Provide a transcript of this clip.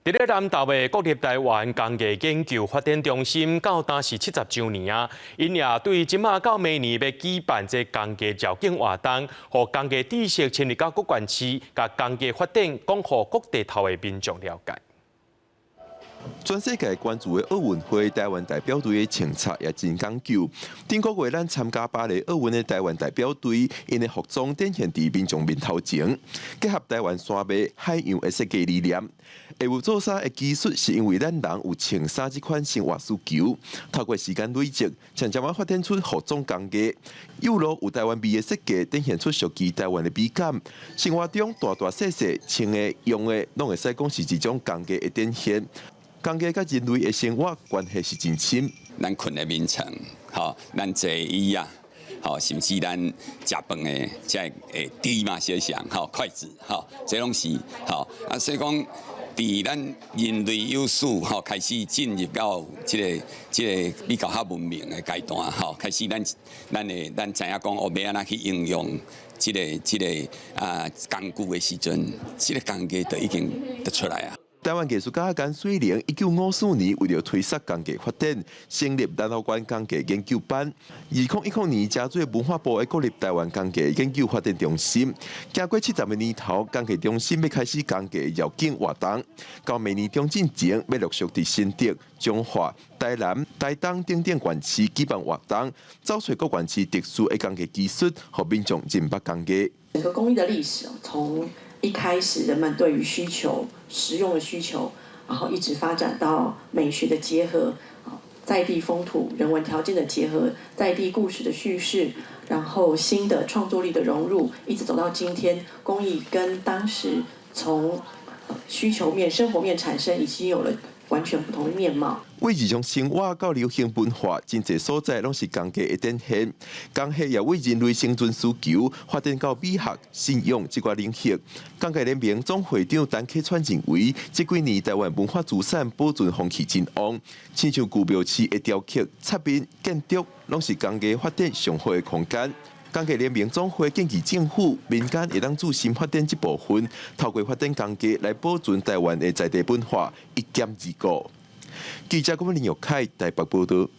佇咧南投的國立臺灣工藝研究發展中心，到今是70週年啊！𪜶也對這馬到明年欲舉辦這工藝繞境活動，予工藝知識深入到各縣市，共工藝發展講予各地頭的民眾了解。全世界關注的奧運會，臺灣代表隊的穿插也真講究。頂個月咱參加巴黎奧運的臺灣代表隊，𪜶的服裝展現佇民眾面頭前，結合臺灣山脈海洋的設計理念。會有做衫的技術，是因為咱人有穿衫這款生活需求。透過時間累積，漸漸仔發展出服裝工藝。又囉有臺灣味的設計，展現出屬於臺灣的美感。生活中大大細細穿的、用的，攏會使講是一種工藝的展現。工藝佮人類的生活關係是真深。咱睏的眠床，吼，咱坐椅仔，吼，甚至咱食飯的這个箸嘛，小相，吼，筷子，吼，這攏是，吼，啊，所以講，佇咱人類有史吼開始進入到這個比較較文明的階段，吼，開始咱知影講哦，欲按怎去應用這個工具的時陣，這個工藝就已經就出來啊。臺灣藝術家甘水玲1954年為著推捒工藝發展，成立南投縣工藝研究班。2010年，成做文化部的國立臺灣工藝研究發展中心。經過70個年頭，工藝中心欲開始工藝繞境活動。到明年中進前，欲陸續佇新竹、彰化、台南、台東等等縣市舉辦活動，走揣各縣市特殊的工藝技術，予民眾認捌工藝。整個工藝的歷史，從一開始人們對於需求、實用的需求，然後一直發展到美學的結合，在地風土、人文條件的結合，在地故事的敘事，然後新的創作力的融入，一直走到今天，工藝跟當時從需求面、生活面產生，已經有了完全不同的面貌。為日常生活到流行文化，真濟所在攏是工藝的展現。工藝也為人類生存需求發展到美學、信仰這寡領域。工藝聯盟總會長陳啟川認為，這幾年臺灣文化資產保存風氣真旺，親像舊廟市的雕刻、插面、建築，攏是工藝發展上好的空間。工藝聯盟總會建議政府、民間會當注心發展這部分，透過發展工藝來保存臺灣的在地文化，一兼二顧。記者郭林玉凱台北報道。